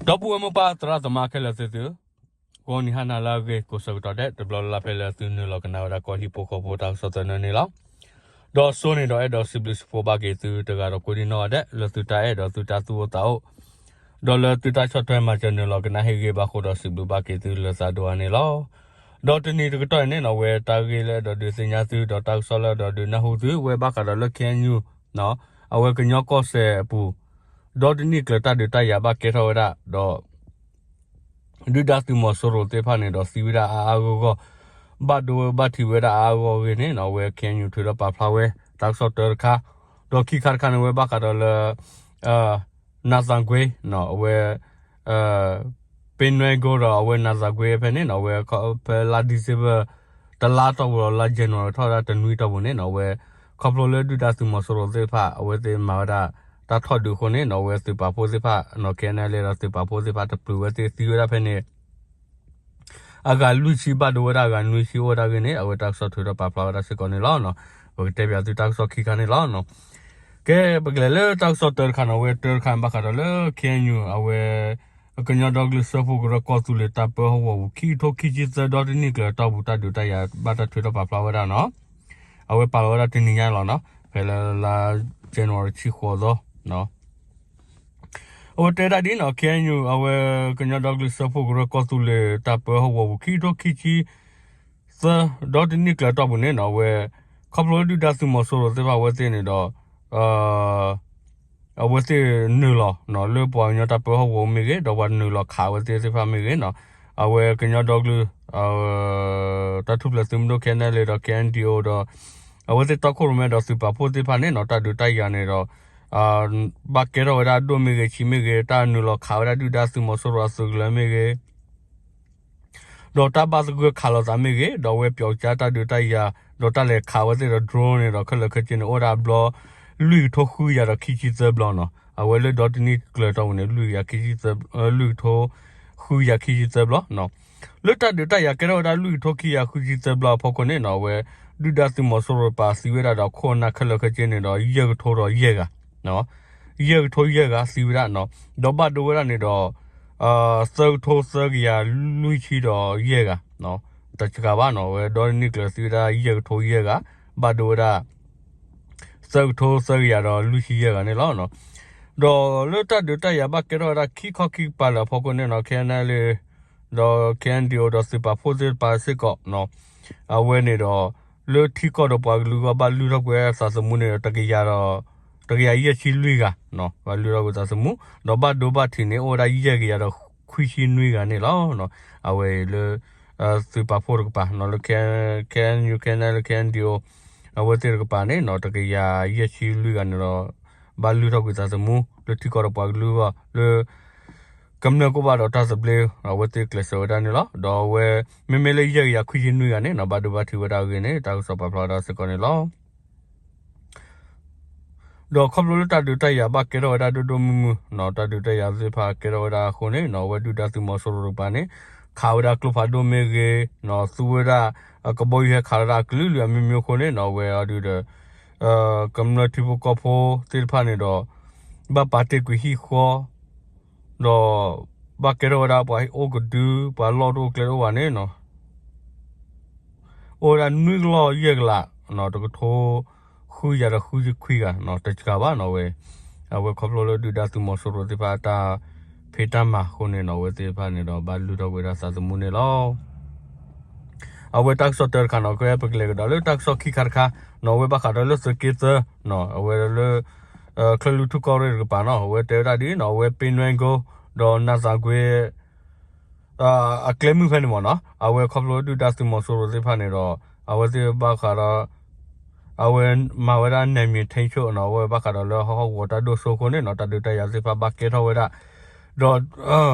ဒီပုၢ်ဝဲၢ်မိၢ်ပၢ်သရၣ်သမါခဲလၢာ်သ့ၣ်သုဧၢ, ဂီၤနံၤဟါနၤလၢအဂ့ၤ ကိးဆၢကတီၢ်ဒဲး တဘျီလၢ်လၢ်ဖဲလၢသုနုာ်လီၤကနၣ်ဝဲဒၣ်ကီၢ်ဟံၣ်ဖိဃီဖိတၢ်ကစီၣ်သနၢၣ်န့ၣ်လီၤ. ဒီးစိန့ၣ်ဒီးအဲၣ်ဒိးစံးဘျုးစံးဖှိၣ်ဘၣ်က့ၤသုတဂၤဒီးကိးဒံနီၢ်ဂၤဒဲး လၢသုတၢ်အဲၣ်ဒီးသုတၢ်သူၣ်အိၣ်သးအိၣ် ဒီးလၢသုတၢ်ဆီၣ်ထွဲမၤစၢၤနုာ်လီၤကနၣ်ဟ့ၣ်ဂံၢ်ဘါဃိဒီးစံးဘျုးဘၣ်က့ၤသုလၢသးဒိၣ်အါန့ၣ်လီၤ. ဒီးတနံၤတကတီၢ်အံၤန့ၣ်နီၢ် အဝဲတၢ်ဂ့ၢ်လၢအဲၣ်ဒိးဒုးသ့ၣ်ညါသု ဒီးတၢ်ကစီၣ်လၢအဲၣ်ဒိးဒုးနၢ်ဟူသု အဝဲဘၣ်ဃးဒီးလၢ K N U အဝဲကညီကီၢ်စဲၣ်အပူၤ ဒီတနံၣ်ကျၢၤတၢ်ဒုးတၢ်ယၤဘၣ်ကဲထီၣ်ဝဲဒၣ် ဒီး ဒုၣ်ဒါသုးမီၤစိရိၤသ့ၣ်တဖၣ်န့ၣ်ဒီးသံဝဲဒၣ်အါအါဂီၢ်ဂီၢ် ဘၣ်ဒိဝဲဘၣ်ထံးဝဲဒၣ်အါအါဂီၢ်ဂ့ၤန့ၣ်နီၢ် အဝဲ K N U ထုးထီၣ်ပာ်ဖျါဝဲ တၢ်ကစီၣ်တၢတခါ, ဒီးခံခါတခါန့ၣ် အဝဲဘၣ်ဃးဒီးလၢ နးသးကွ့ အဝဲ ပ့နွဲကိဒီးအဝဲနးသးကွ့ဖဲန့ၣ်နီၢ် အဝဲဖဲလါ December တလါတီၢ်ပူၤဒီးလါ January ထီၣ်ဝဲဒၣ်တနွံတီၢ်ပူၤန့ၣ်နီၢ် အဝဲ ခီဖျိလၢဒုၣ်ဒါသုးမီၤစိရိၤသ့ၣ်တဖၣ် အဝဲသ့ၣ်မၤဝဲဒၣ် တၢ်ထီၣ်ဒုးအဃိန့ၣ်နီၢ် အဝဲသုးပာ်ဖှိၣ်သ့ၣ်တဖၣ် နီၢ် K N L A ဒီးသုးပာ်ဖှိၣ်သ့ၣ်တဖၣ်တပျုာ်ဝဲသ့ၣ်သံဝဲဒၣ်ဖဲန့ၣ် အဂၤလွံၢ်ဆံဘၣ်ဒိဝဲဒၣ်အဂၤနွံဆံအိၣ်ဝဲဒၣ်ဂ့ၤန့ၣ် အဝဲတၢ်ကစီၣ်ထုးထီၣ်ပာ်ဖျါဝဲဒၣ်စ့ၢ်ကီးန့ၣ်လီၤ. ပကတဲပၠးသုတၢ်ကစီၣ်ခံခါန့ၣ်လီၤ. ကဲ ပကလဲၤလၢတၢ်ကစီၣ်တၢတခါနီၢ် အဝဲတၢတခါဘၣ်ဃးဒီးလၢ K N U အဝဲ ကညီဒီကလုာ်စၢဖှိၣ်ကရၢကီၢ်သူလ့ၤတၢ်ပၢဟီၣ်ကဝီၤပူၤ ခံကထိခံဆံသၢဒီတနံၣ်ကျၢၤအတီၢ်ပူၤတၢ်ဒုးတၢ်ယၤဘၣ်တၢ်ထုးထီၣ်ပာ်ဖျါဝဲဒၣ်နီၢ် အဝဲပာ်လီၤဝဲဒၣ်တနံၤညါလီၤနီၢ် ဖဲလၢလါ January တဆံဃိးသီ အဝဲတဲဒၣ်ဒ်နီၢ် K N U အဝဲကညီဒီကလုာ်စၢဖှိၣ်ကရၢကီၢ်သူလ့ၤတၢ်ပၢဟီၣ်ကဝီၤပူၤ ခံကထိခံဆံသၢ ဒီတနံၣ်ကျၢၤအတီၢ်ပူၤန့ၣ်နီၢ် အဝဲ ခီဖျိလၢဒုၣ်ဒါသုးမီၤစိရိၤသ့ၣ်တဖၣ်အဝဲသ့ၣ်န့ၣ်ဒီး အဝဲသ့ၣ်နုာ်လီၤ လၢပှၤကညီတၢ်ပၢဟီၣ်ကဝီၤမ့ၢ်ဂ့ၤ ဒီးပှၤနုာ်လီၤခးအဝဲသ့ၣ်သ့ၣ်တဖၣ်မ့ၢ်ဂ့ၤနီၢ် အဝဲကညီဒီကလုာ် တၢ်ထူၣ်ဖျဲးသုးမုၢ်ဒိၣ် K N L A ဒီး K N D O ဒီး အဝဲသ့ၣ်တီခိၣ်ရိၣ်မဲဒီးသုးပာ်ဖှိၣ်သ့ၣ်တဖၣ်န့ၣ်နီၢ် တၢ်ဒုးတၢ်ယၤန့ၣ်ဒီး ဘၣ်ကဲထီၣ်ဝဲဒၣ်ဒိၣ်မ့ၢ်ဂ့ၤဆံးမ့ၢ်ဂ့ၤ တၢ်နုာ်လီၤခးဝဲဒၣ်ဒုၣ်ဒါသုးမီၤစိရိၤအသုးကလၢၤမ့ၢ်ဂ့ၤ ဒီးတၢ်ဘၣ်သဂၢၢ်ခးလိာ်သးမ့ၢ်ဂ့ၤ ဒီးအဝဲပျီကစၢ်တၢ်ဒုးတၢ်ယၤ ဒီးတၢ်လဲၤခးဝဲသ့ၣ်ဒီး drone န့ၣ်ဒီး ခဲလၢာ်ခဲဆ့န့ၣ် အိၣ်ဝဲဒၣ်ဘျီ လွံၢ်ကထိဃုကယၤဒီးခံဆံသၢဘျီနီၤ. အဝဲလၢဒီတနံၣ်ကျၢၤတီၢ်ပူၤန့ၣ် လွံၢ်ကယၤခံဆံသၢ လွံၢ်ကထိဃုကယၤခံဆံသၢဘျီနီၤ. လၢတၢ်ဒုးတၢ်ယၤကဲထီၣ်ဝဲဒၣ်လွံၢ်ကထိခံကယၤဃုဆံသၢဘျီအဖီခိၣ်န့ၣ်နီၤ အဝဲ ဒုၣ်ဒါသုးမီၤစိရိၤပာ်သံဝဲဒၣ်ဒီးခိၣ်နၢ်ခဲလၢာ်ခဲဆ့န့ၣ်ဒီး ယဲၢ်ကထိဒီးယဲၢ်ဂၤ ယဲၢ်ကထိယဲၢ်ဂၤသံဝဲဒၣ်နီၤ. ဒီးဘၣ်ဒိဝဲဒၣ်န့ၣ်ဒီး သၢကထိသၢကယၤလွံၢ်ဆံဒီးယဲၢ်ဂၤ တစှၤဘၣ်နီၤ. အဝဲဒီတနံၣ်ကျၢၤသံဝဲဒၣ်ယဲၢ်ကထိယဲၢ်ဂၤ ဘၣ်ဒိဝဲဒၣ် သၢကထိသၢကယၤဒီးလွံၢ်ဆံယဲၢ်ဂၤန့ၣ်လီၤ. ဒီးလၢတၢ်ဒုးတၢ်ယၤဘၣ်ကဲထီၣ်ဝဲဒၣ်ခံခီခံကပၤလၢအဖီခိၣ်န့ၣ်နီၤ K N L A ဒီး K N D O ဒီးသုးပာ်ဖှိၣ်သ့ၣ်တဖၣ်စ့ၢ်ကီး အဝဲန့ၣ်ဒီး လၢထံကီၢ်ဒီးပှၤကလုာ်အဂီၢ်ဘၣ်လုၢ်ထီၣ်ကွံာ်သးသမူန့ၣ်ဒီး တကယၤဒီး တကယၤယဲၢ်ဆံလွံၢ်ဂၤ ဘၣ်လုၢ်ထီၣ်ကွံာ်သးသမူ ဒီးဘၣ်ဒိဘၣ်ထံးန့ၣ်အိၣ်ဝဲဒၣ်ယဲၢ်ကယၤဒီးခွံဆံနွံဂၤန့ၣ်လီၤ. အဝဲအံၤလၢ သုးပာ်ဖှိၣ်တကပၤ လၢ K N U K N L K N D O အဝဲသ့ၣ်တကပၤန့ၣ်နီၤ တကယၤယဲၢ်ဆံလွံၢ်ဂၤန့ၣ်ဒီး ဘၣ်လုၢ်ထီၣ်ကွံာ်သးသမူ လၢထံကီၢ်ဒီးပှၤကလုာ်အဂီၢ် လၢ ကမျၢၢ်ကအိၣ်ဘၣ်ဒီးတၢ်သဘျ့ အဝဲသ့ၣ်ကျဲးစၢးဝဲဒၣ်န့ၣ်လီၤ. ဒီးအဝဲ မ့မ့ၢ်လၢယဲၢ်ကယၤခွံဆံနွံဂၤန့ၣ်နီၤ ဘၣ်ဒိဘၣ်ထံးဝဲဒၣ်အဂ့ၢ်န့ၣ် တၢ်ကစီၣ်ပာ်ဖျါဝဲဒၣ်စ့ၢ်ကီးန့ၣ်လီၤ. ဒီးခီဖျိလၢတၢ်ဒုးတၢ်ယၤဘၣ်ကဲထီၣ်ဝဲဒၣ်ဒိၣ်ဒိၣ်မုၢ်မုၢ်နီၤ တၢ်ဒုးတၢ်ယၤသ့ၣ်တဖၣ်ကဲထီၣ်ဝဲဒၣ်အဃိန့ၣ်နီၤ အဝဲဒုၣ်ဒါသုးမီၤစိရိၤတကပၤန့ၣ် ခးဝဲဒၣ်ကျိဖးဒိၣ်မ့ၢ်ဂ့ၤနီၤ သူဝဲဒၣ် ကဘီယူၤဟဲခးဝဲဒၣ်အကလုာ်ကလုာ်အမျိုးမျိုးအဃိန့ၣ်နီၤ အဝဲအီၤဒုးဒီး ကမျၢၢ်ထံဖိကီၢ်ဖိသ့ၣ်တဖၣ်န့ၣ်ဒီး ဘၣ်ပာ်တ့ၢ်ကွံာ်ဟံၣ်ဃီ ဒီး ဘၣ်ကဲထီၣ်ဝဲဒၣ်ပှၤအိၣ်ကဒု ပှၤလီၢ်တအိၣ်ကျဲတအိၣ်ဘၣ်န့ၣ်နီၤ အိၣ်ဝဲဒၣ်နွံကလီၢ်ယဲၢ်ကလး တကထိ ဃုကယၤဒီးဃုဆံခွံဂၤ တစှၤဘၣ်နီၤဝဲ အဝဲခီဖျိလၢဒုၣ်ဒါသုးမီၤစိရိၤသ့ၣ်တဖၣ်အတၢ်ဖံးတၢ်မၤအဃိန့ၣ်နီၤ အဝဲသ့ၣ်တဖၣ်န့ၣ်ဒီးဘၣ်လုၢ်ထီၣ်ကွံာ်ဝဲဒၣ်သးသမူန့ၣ်လီၤ. အဝဲတၢ်ကစီၣ်တၢတခါနီၤ ကဲပကလဲၤကဒီးလၢတၢ်ကစီၣ်ခံခါတခါနီၤ အဝဲဘၣ်ဃးဒီးလၢသုးက့သၢ အဝဲလၢ ချၢၣ်လွံၢ်ထူၣ်ကီၢ်ရ့ၣ်တကပၤနီၤ အဝဲတဲဝဲဒၣ်ဒ်နီၤ အဝဲပ့နွဲကိ ဒီးနးသးကွ့ အကျဲမုၢ်ဖဲန့ၣ်မ့ၢ်နီၤ အဝဲခီဖျိဒုၣ်ဒါသုးမီၤစိရိၤသ့ၣ်တဖၣ်န့ၣ်ဒီး အဝဲသ့ၣ်ဘၣ်ဃးဒီး အဝဲမၤဝဲဒၣ် နယ်မြေထိန်းချုပ် နီၤ အဝဲဘၣ်ဃးဒီးလၢဟီၣ်ကဝီၤတၢ်ဒိၣ်စိအဃိန့ၣ်နီၤ တၢ်ဒုးတၢ်ယၤသ့ၣ်တဖၣ်ဘၣ်ကဲထီၣ်ဝဲဒၣ် ဒီး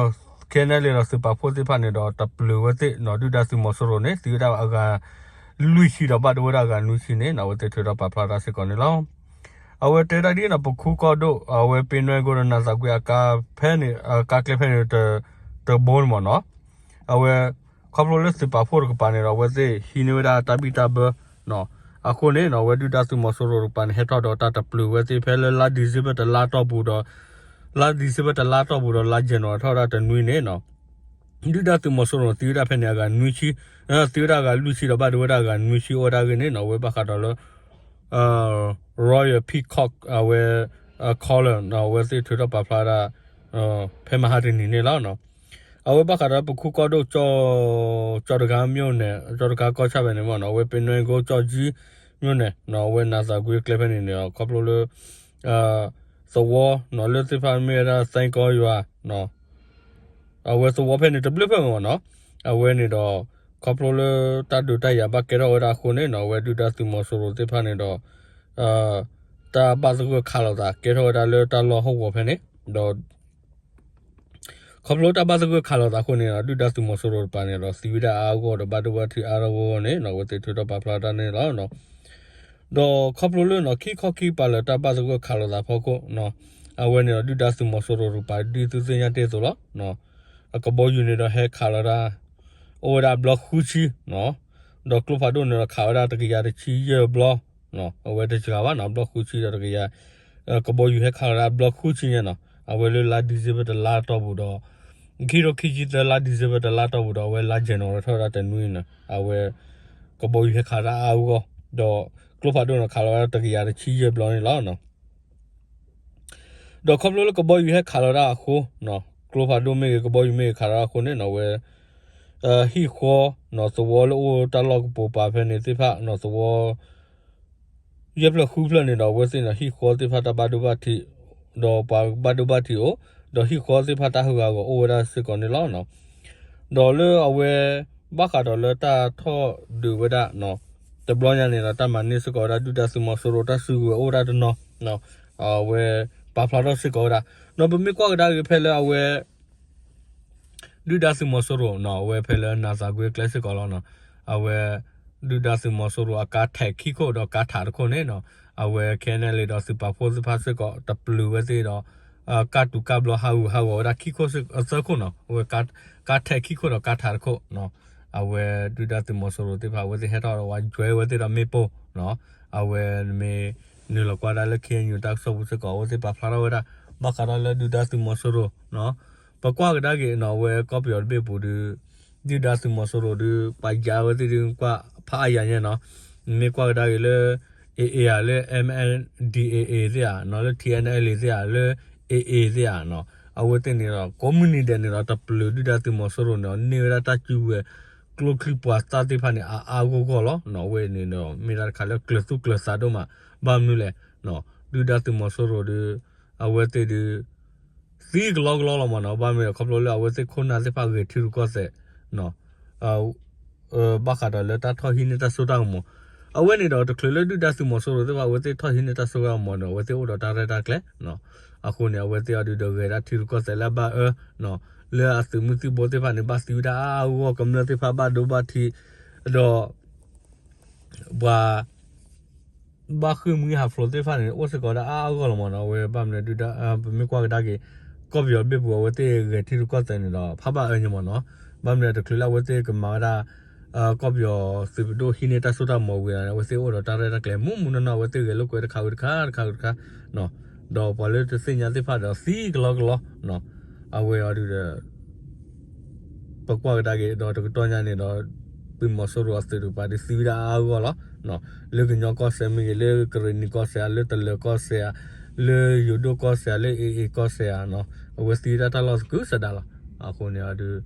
ခဲန့ၣ်လၢဒီးသုးပာ်ဖှိၣ်သ့ၣ်တဖၣ်န့ၣ်ဒီး တပျုာ်ဝဲသ့ၣ်နီၤ ဒုၣ်ဒါသုးမီၤစိရိၤန့ၣ် သံဝဲဒၣ်အဂၤလွံၢ်ဆံဒီးဘၣ်ဒိဝဲဒၣ်အဂၤနွံဆံန့ၣ်နီၤ အဝဲသ့ၣ်ထုးထီၣ်ပာ်ဖျါတၢ်စ့ၢ်ကီးန့ၣ်လီၤ. အဝဲတဲဒၣ်ဒ်နီၤ ပခူကီၢ်ဒိၣ် အဝဲပ့နွဲကိဒီးနးသးကွ့အကါဖဲန့ၣ် အကါကျဲဖဲန့ၣ် တဘိန့ၣ်မ့ၢ်နီၤ အဝဲ ခီဖျိလၢသုးပာ်ဖှိၣ်တကပၤန့ၣ်ဒီး အဝဲသ့ၣ်ဟံးန့ၢ်ဝဲဒၣ်တၢ်ဘံၣ်တၢ်ဘၢ အဃိန့ၣ်နီၤ အဝဲဒုၣ်ဒါသုးမီၤစိရိၤတကပၤန့ၣ် ဟဲထီၣ်ဒီးတၢ်တပျုာ်ဝဲသ့ၣ်ဖဲလၢလါ December တလါတီၢ်ပူၤဒီး လါ December တလါတီၢ်ပူၤဒီးလါ January ထီၣ်ဝဲဒၣ်တနွံန့ၣ်နီၤ ဒုၣ်ဒါသုးမီၤစိရိၤသံဝဲဒၣ်ဖဲန့ၣ် အဂၤနွံဆံ, သံဝဲဒၣ်အဂၤလွံၢ်ဆံဒီးဘၣ်ဒိဝဲဒၣ်အဂၤနွံဆံအိၣ်ဝဲဒၣ်အဂ့ၢ်န့ၣ်နီၤ အဝဲဘၣ်ဃးဒီးလၢ Royal Peacock အဝဲ color နီၤ အဝဲသ့ၣ်ထုးထီၣ်ပာ်ဖျါဝဲဒၣ် ဖဲမဟါတနံၤန့ၣ်လီၤ. အဝဲဘၣ်ဃးဒီးပခူၣ်ကီၢ်ဒိၣ် ကၠီတဂၤမ့ၢ်န့ၣ် ကၠီတဂၤကီၢ်ဆၣ်ဖဲန့ၣ်မ့ၢ်နီၤ အဝဲပ့ၤနွဲၣ်ကိကၠီကၠံမ့ၢ်န့ၣ်နီၤ အဝဲနၤသးကွံကျဲဖဲန့ၣ်န့ၣ် ခီဖျိလၢ သဝီနီၤလၢသ့ၣ်တဖၣ်မ့ၢ်ဝဲဒၣ် သဲကီယွၤ အဝဲသဝီဖဲန့ၣ်တဘျုးဖၣ်မ့ၢ်နီၤ အဝဲန့ၣ်ဒီး ခီဖျိလၢတၢ်ဒုးတၢ်ယၤဘၣ်ကဲထီၣ်ဝဲဒၣ်အဃိန့ၣ်နီၤ အဝဲဒုၣ်ဒါသုးမီၤစိရိၤသ့ၣ်တဖၣ်န့ၣ်ဒီး တၢ်ဘၣ်သဂၢၢ်ခးလိာ်သးကဲထီၣ်ဝဲဒၣ်လၢတၢ်လီၢ်ဟီၣ်ကဝီၤဖဲန့ၣ် ဒီး ခီဖျိတၢ်ဘၣ်သဂၢၢ်ခးလိာ်သးအဃိန့ၣ်ဒီး ဒုၣ်ဒါသုးမီၤစိရိၤတကပၤန့ၣ်ဒီးသံဝဲဒၣ်အါအါဂီၢ်ဂီၢ်ဒီးဘၣ်ဒိဘၣ်ထံးအါအါဂီၢ်ဂီၢ်န့ၣ်နီၤ အဝဲသ့ၣ်ထုးထီၣ်ပာ်ဖျါတၢ်န့ၣ်လီၤ. ဒီးခီဖျိလၢနီၤ ခံခီခံကပၤလၢတၢ်ဘၣ်သဂၢၢ်ခးလိာ်သးဖီခိၣ်နီၤ အဝဲန့ၣ်ဒီးဒုၣ်ဒါသုးမီၤစိရိၤတကပၤဒ်သုသ့ၣ်ညါတ့ၢ်အသိးလီၤ. အကဘီယူၤန့ၣ်ဒီးဟဲခးလီၤတၢ် အိၣ်ဝဲဒၣ်ဘျီဃုဆံနီၤ ဒီးကျိဖးဒိၣ်န့ၣ်ဒီးခးဝဲဒၣ်တကယၤတဆံယဲၢ်ဘျီ အဝဲတစှၤဘၣ်နီၤ ဘျီဃုဆံဒီးတကယၤ ကဘီယူၤဟဲခးလီၤဒၣ်ဘျီဃုဆံညါနီၤ အဝဲလၢလါ December တလါတီၢ်ပူၤဒီး ခံထိခံဆံသၢလါ December တလါတီၢ်ပူၤဒီး အဝဲလါ January ထီၣ်ဝဲဒၣ်တနွံန့ၣ် အဝဲ ကဘီယူၤဟဲခးဒၣ်အါအါဂီၢ်ဂီၢ် ဒီးကျိဖးဒိၣ်န့ၣ်ခးလီၤဝဲဒၣ်တကယၤတဆံယဲၢ်ဘျီန့ၣ်လီၤ. ဒီးခီဖျိလၢကဘီယူၤဟဲခးလီၤဒၣ်အဃိနီၤ ကျိဖးဒိၣ်မ့ၢ်ဂ့ၤ ကဘီယူၤမ့ၢ်ဂ့ၤခးလီၤဒၣ်အဃိန့ၣ်နီၤ အဝဲ ဟံၣ်ဃီနီၤ သဝီလၢအိၣ်တၢ်လီၢ်ကပိာ်ပၤဖဲန့ၣ်သ့ၣ်တဖၣ်နီၤ သဝီ ယဲၢ်ဖျၢၣ်ဃုဖျၢၣ်န့ၣ်ဒီး အဝဲသ့ၣ်န့ၣ် ဟံၣ်ဃီသ့ၣ်တဖၣ်တၢ်ဘၣ်ဒိဘၣ်ထံး, ဒီးပှၤဘၣ်ဒိဘၣ်ထံးအိၣ်, ဒီးဟံၣ်ဃီသ့ၣ်တဖၣ်တၢ်ဟးဂူာ်ဟးဂီၤအိၣ်ဝဲဒၣ်စ့ၢ်ကီးန့ၣ်လီၤ. ဒီးလၢအဝဲ ဘၣ်ဃးဒီးလၢတၢ်ထီၣ်ဒုးဝဲဒၣ် တဘျီညါန့ၣ်ဒီး တၢ်မၤန့ၢ်စ့ၢ်ကီးဝဲဒၣ် ဒုၣ်ဒါသုးမီၤစိရိၤတၢ်စုကဝဲၤအိၣ်ဝဲဒၣ်တနီၤ, အဝဲ ပာ်ဖျါထီၣ်စ့ၢ်ကီးဝဲဒၣ်, ဒီးပမ့ၢ်ကွၢ်ကဒါက့ၤဖဲလၢအဝဲ ဒုၣ်ဒါသုးမီၤစိရိၤနီၤ အဝဲဖဲလၢနၤသးကွံကျဲစ့ၢ်ကီးလီၤနီၤ, အဝဲ ဒုၣ်ဒါသုးမီၤစိရိၤအကါထဲးခံခိၣ်ဒီးကါထးတခိၣ်န့ၣ်နီၤ, အဝဲ ခဲနဲလံ ဒီးသုးပာ်ဖှိၣ်သ့ၣ်တဖၣ်စ့ၢ်ကီး တပျုာ်ဝဲသ့ၣ်ဒီး ကါတူၤကါဘျီဟးဂူာ်ဟးဂီၤဝဲဒၣ်ခံခိၣ်သၢခိၣ်နီၤ, အဝဲ ကါထဲးခံခိၣ်ဒီးကါထးတခိၣ်နီၤ, အဝဲဒုၣ်ဒါသုးမီၤစိရိၤသ့ၣ်တဖၣ် အဝဲသ့ၣ်ဟဲထီၣ်ဒီးဝဲ join ဝဲသ့ၣ်ဒီးမ့ၣ်ပိၢ်နီၤ, အဝဲမ့ၢ်နုာ်လီၤကွၢ်ဒၣ်လၢ ခ့ၣ်အဲၣ်ယူၣ် တၢ်ကစီၣ်ပူၤစ့ၢ်ကီး အဝဲသ့ၣ်ပာ်ဖျါထီၣ်ဝဲဒၣ် ဘၣ်ဃးဒီးလၢဒုၣ်ဒါသုးမီၤစိရိၤနီၤ, ပကွၢ်ကဒါက့ၤနီၤ အဝဲကီၢ်ပယီၤတဘ့ၣ်ပူၤဒုး ဒုၣ်ဒါသုးမီၤစိရိၤဒုး ပှၤယါဝဲသ့ၣ်ဒုးကွၢ်ဖးအါယၤညါနီၤ, မ့ၢ်ကွၢ်ကဒါက့ၤလၢ AA ဧါ လၢ MNDAA သ့ၣ်ဧါနီၤ, လၢ TNLA သ့ၣ်ဧါ, လၢ AA သ့ၣ်ဧါနီၤ, အဝဲသ့ၣ်န့ၣ်ဒီး ကိးမုၢ်နံၤဒဲးန့ၣ်ဒီး တပျုာ်ဒုၣ်ဒါသုးမီၤစိရိၤန့ၣ်ဒီး န့ၢ်ဝဲဒၣ်တၢ်စုကဝဲၤ ကျိချံမျိာ်သၣ်သ့ၣ်တဖၣ်န့ၣ် အါအါဂီၢ်ဂီၢ်လီၤ. အဝဲန့ၣ်ဒီး မ့ၢ်ဒၣ်တခါလၢကျၢၤသူၣ်ကျၢၤသးဒိၣ်မး, ဘၣ်မနုၤလဲၣ်, ဒုၣ်ဒါသုးမီၤစိရိၤဒုး အဝဲသ့ၣ်ဒုး သံကလီကလီလီၤမးနီၤ, ဘၣ်မနုၤလဲၣ် ခီဖျိလၢအဝဲသ့ၣ်ခိၣ်နၢ်သ့ၣ်တဖၣ်ဂဲၤထံရူၢ်ကီၢ်သဲး ဘၣ်ဃးဒီးလၢတၢ်ထီၣ်ဟံးန့ၢ်တၢ်စိတၢ်ကမီၤ, အဝဲန့ၣ်ဒီး တချုးလၢဒုၣ်ဒါသုးမီၤစိရိၤသ့ၣ်တဖၣ် အဝဲသ့ၣ်ထီၣ်ဟံးန့ၢ်တၢ်စိတၢ်ကမီၤန့ၣ် အဝဲသ့ၣ်အိၣ်ဒီးတၢ်ရဲၣ်တၢ်ကျဲၤ, အဃိန့ၣ် အဝဲသ့ၣ်အီၤဒုးဒီးဂဲၤဒၣ်ထံရူၢ်ကီၢ်သဲးလၢအဘၣ်အၢ, လၢအသုးမုၢ်သံၣ်ဘိသ့ၣ်တဖၣ်န့ၣ် ဘၣ်သံဝဲဒၣ်အါအါဂီၢ်ဂီၢ် ကမျၢၢ်သ့ၣ်တဖၣ်ဘၣ်ဒိဘၣ်ထံး, ဒီး ပှၤ ဘၣ်ဃ့ၢ်မှံဟးဖျိးသ့ၣ်တဖၣ်န့ၣ် အိၣ်စ့ၢ်ကီးဒၣ်အါအါဂီၢ်ဂီၢ်လီၤမးနီၤ, အဝဲဘၣ်မနုၤဒုၣ်ဒါ ပမ့ၢ်ကွၢ်ကဒါက့ၤ ကီၢ်ပယီၤတဘ့ၣ်ပူၤ အဝဲသ့ၣ်ဂဲၤထံရူၢ်ကီၢ်သဲးန့ၣ်ဒီး ဖးဘၣ်အၢညါမးနီၤ, ဘၣ်မနုၤတချုးလၢအဝဲသ့ၣ်ကမၤဝဲဒၣ် ကီၢ်ပယီၤသုးပဒိၣ်ဟံးန့ၢ်တၢ်စိတၢ်ကမီၤဝံၤဒီး အဝဲသ့ၣ်အိၣ်ဒီးတၢ်ရဲၣ်တၢ်ကျဲၤ မုၢ်မုၢ်နီၢ်နီၢ် အဝဲသ့ၣ်ဂဲၤလိာ်ကွဲတခါဝံၤတခါ တခါဝံၤတခါ, ဒီးပှၤလၢတသ့ၣ်ညါသ့ၣ်တဖၣ်ဒီးသံကလီကလီ, အဝဲအီၤဒုးဒီး ပကွၢ်ကဒါက့ၤ ဒီးတကတီၢ်ညါန့ၣ်ဒီး သုးမီၤစိရိၤအသုးတကပၤဒုးသံဝဲဒၣ်အါအါဂီၢ်ဂီၢ်လီၤ, လၢကညီကီၢ်စဲၣ်မ့ၢ်ဂ့ၤ လၢကရ့ၣ်နံၤကီၢ်စဲၣ်ဧါ လၢတလၢၤကီၢ်စဲၣ်ဧါ လၢယိၤဒိၣ်ကီၢ်စဲၣ်ဧါ လၢ AA ကီၢ်စဲၣ်ဧါနီၤ, အဝဲသံဝဲဒၣ်တၢ်လီၢ်သကုၤဆးဒးလီၤ. အဃိန့ၣ်အီၤဒုး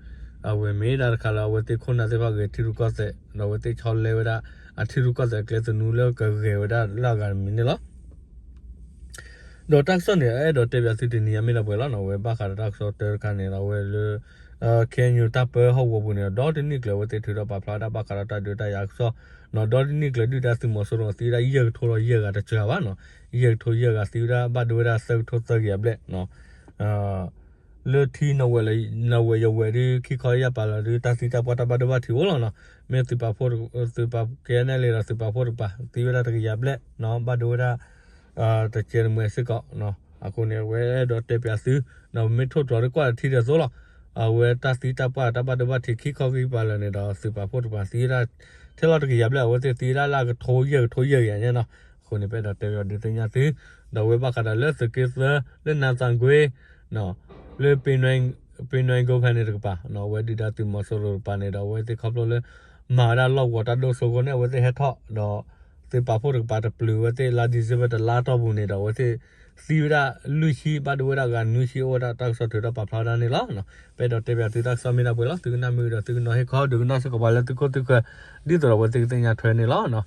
အဝဲမ့ၢ်ဒၣ်တခါလၢအဝဲသ့ၣ်ခိၣ်နၢ်သ့ၣ်တဖၣ်ဂဲၤထံရူၢ်ကီၢ်သဲး ဒီးအဝဲသ့ၣ်ဆီလဲဝဲဒၣ် အထံရူၢ်ကီၢ်သဲးအကျဲသနူလၢကဂဲၤဝဲဒၣ်လၢအဂၤတမံၤန့ၣ်လီၤ. ဒီးတၢ်ကစီၣ်န့ၣ် အဲၣ်ဒိးတဲပၠးသုတနံၤအံၤမ့ၢ်ဒၣ်ပှဲၤလီၤနီၤ, အဝဲဘၣ်ဃးဒီးတၢ်ကစီၣ်တၢတခါန့ၣ်ဒီး အဝဲလၢ ခ့ၣ်အဲၣ်ယူၣ် တၢ်ပၢဟီၣ်ကဝီၤပူၤန့ၣ်ဒီး ဒီတနံၣ်ကျၢၤ အဝဲသ့ၣ်ထုးထီၣ်ပာ်ဖျါဝဲဒၣ်ဘၣ်ဃးဒီးတၢ်ဒုးတၢ်ယၤကစီၣ်နီၤ, ဒီတနံၣ်ကျၢၤ ဒုၣ်ဒါသုးမီၤစိရိၤသံဝဲဒၣ်ယဲၢ်ကထိဒီးယဲၢ်ဂၤတစှၤဘၣ်နီၤ, ယဲၢ်ကထိယဲၢ်ဂၤသံဝဲဒၣ် ဘၣ်ဒိဝဲဒၣ်သၢကထိသၢကယၤဘျဲၣ်နီၤ, လၢထံ နဝဲၢ်ယဝဲၢ်ဒုး ခံခီယၢ်ပာ်လီၤဒုး တၢ်သံတၢ်ပှၢ်တၢ်ဘၣ်ဒိဘၣ်ထံးအိၣ်လီၤနီၤ, မ့ၢ်သုးပာ်ဖှိၣ် သုးပာ် KNLA ဒီးသုးပာ်ဖှိၣ်တကပၤ သံဝဲဒၣ်တကယၤဘျဲၣ်နီၤ, ဘၣ်ဒိဝဲဒၣ် တကဲးတမှဲးစ့ၢ်ကီးနီၤ, အဃိန့ၣ် အဝဲအဲၣ်ဒိးတဲပၠးသုနီၤ, ပမ့ၢ်ထိၣ်သတြီၤဒုးကွၢ်တထံၣ်ဒ်သိးလီၤ, အဝဲတၢ်သံတၢ်ပှၢ်တၢ်ဘၣ်ဒိဘၣ်ထံးခံခီခံကပၤလၢာ်န့ၣ်ဒီး သုးပာ်ဖှိၣ်တကပၤသံဝဲဒၣ် ထဲလီၤတကယၤဘျဲၣ် အဝဲသ့ၣ်သံဝဲဒၣ်လၢအကထိယဲၢ်ကထိယဲၢ်ကယၤညါနီၤ, အဃိန့ၣ် ပအဲၣ်ဒိးတဲပၠးဒုးသ့ၣ်ညါသု, ဒီးအဝဲဘၣ်ဃးဒီးလၢသုးက့သၢ လၢနၤသးကွ့ လၢ ပ့ၤနွဲၣ်ကိဖဲန့ၣ်တကပၤ အဝဲဒုၣ်ဒါသုးမီၤစိရိၤတကပၤန့ၣ်ဒီး အဝဲသ့ၣ်ခီဖျိလၢ မၤဝဲဒၣ်လီၢ်ကဝီၤတၢ်ဒိၣ်စိအဃိန့ၣ် အဝဲသ့ၣ်ဟဲထီၣ်ဒီး သုးပာ်ဖှိၣ်တကပၤတပျုာ်ဝဲသ့ၣ် လါ December တလါတီၢ်ပူၤန့ၣ်ဒီး အဝဲသ့ၣ်သံဝဲဒၣ်လွံၢ်ဆံ ဘၣ်ဒိဝဲဒၣ်ဂၤနွံဆံ အိၣ်ဝဲဒၣ်တၢ်ကစီၣ်ထုးထီၣ်ပာ်ဖျါဝဲဒၣ်န့ၣ်လီၤ. ပအဲၣ်ဒိးတဲပၠးသုတၢ်ကစီၣ်မ့ၢ်ဒၣ်ပှဲၤလီၤ. သုကနၣ်မ့ၢ်ဒီး သုကနီၤဟ့ၣ်ခီ ဒုးကနၣ်စ့ၢ်ကီးပှၤလၢသုခိၣ်သုဃၢၤ ဒ်သိးဒီးအဝဲသ့ၣ်ကသ့ၣ်ညါထွဲန့ၣ်လီၤ.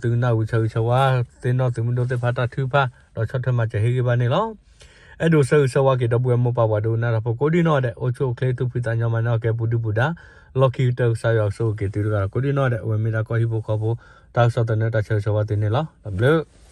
ဒီးသုကနၣ်ဝံၤဆၢဂ့ၤဆၢဝါ သ့ၣ်နီၣ်သုးမုၢ်ဒိၣ်သ့ၣ်တဖၣ်တၢ်ထုကဖၣ် ဒီးဆီၣ်ထွဲမၤစၢၤဟ့ၣ်ဂံၢ်ဘါန့ၣ်လီၤ. အဲၣ်ဒိးဆၢဂ့ၤဆၢဝါက့ၤဒီပုၢ်ဝဲၢ်မိၢ်ပၢ်ပှၤဒိကနၣ်တၢ်ဖိကိးဒံနီၢ်ဒဲး အိၣ်ဆူၣ်အိၣ်ချ့သူၣ်ဖှံသးညီ မၤန့ၢ်အီၣ်ကဲပူၤဒုၣ်ပူၤဒါ လီၢ်ခံကတၢၢ် ကစၢ်ယွၤကဆိၣ်ဂ့ၤက့ၤသုတဂၤဒီးကိးဒံနီၢ်ဒဲး အဝဲမ့ၢ်ဒၣ်ကီၢ်ဟံၣ်ဖိဃီဖိ တၢ်ကစီၣ်သန့တၢ်ဆၢဂ့ၤဆၢဝါသုန့ၣ်လီၤ. တၢ်ဘျုး